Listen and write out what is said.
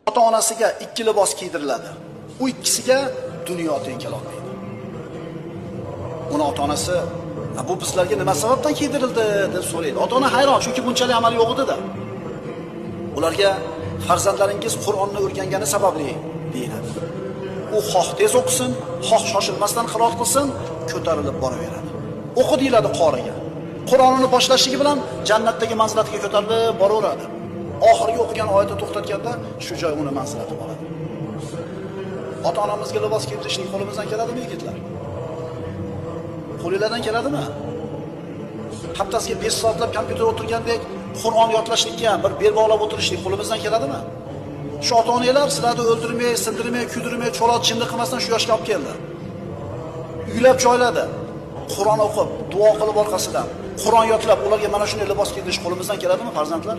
Ota-onasiga ikki libos kiydiriladi. U ikkisiga dunyo teng kelolmaydi. Uni ota-onasi, "Bu bizlarga nima sababdan kiydirildi?" deb so'raydi. Ota-ona hayron, chunki bunchalik amal yo'q edi-da. Ularga farzandlaringiz Qur'onni o'rgangani sababli deyiladi. U xoh tez o'qisin, xoh shoshilmasdan qiroat qilsin, ko'tarilib boraveradi. O'qi deyiladi qoriga. Qur'onini boshlashligi bilan jannatdagi manzilatiga ko'tarilib boraveradi. Oxirgi o'qigan oyatni to'xtatganda shu joy uni manzilati bo'ladi. Ota-onamizga libos kiydirishning qo'limizdan keladimi, yigitlar? Qo'linglardan keladimi? Haftasiga 5 soatlab kompyuter o'tirgandek Qur'on yodlashlikka bir bel bog'lab o'tirishlik qo'limizdan keladimi? Shu ota-onalar sizlarni o'ldirmay, sindirmay, kuydirmay, cho'loq chinni qilmasdan shu yoshga olib keldi. Uylab joyladi. Qur'on o'qib, duo qilib orqasidan, Qur'on yodlab, ularga mana shunday libos kiydirish qo'limizdan keladimi, farzandlar?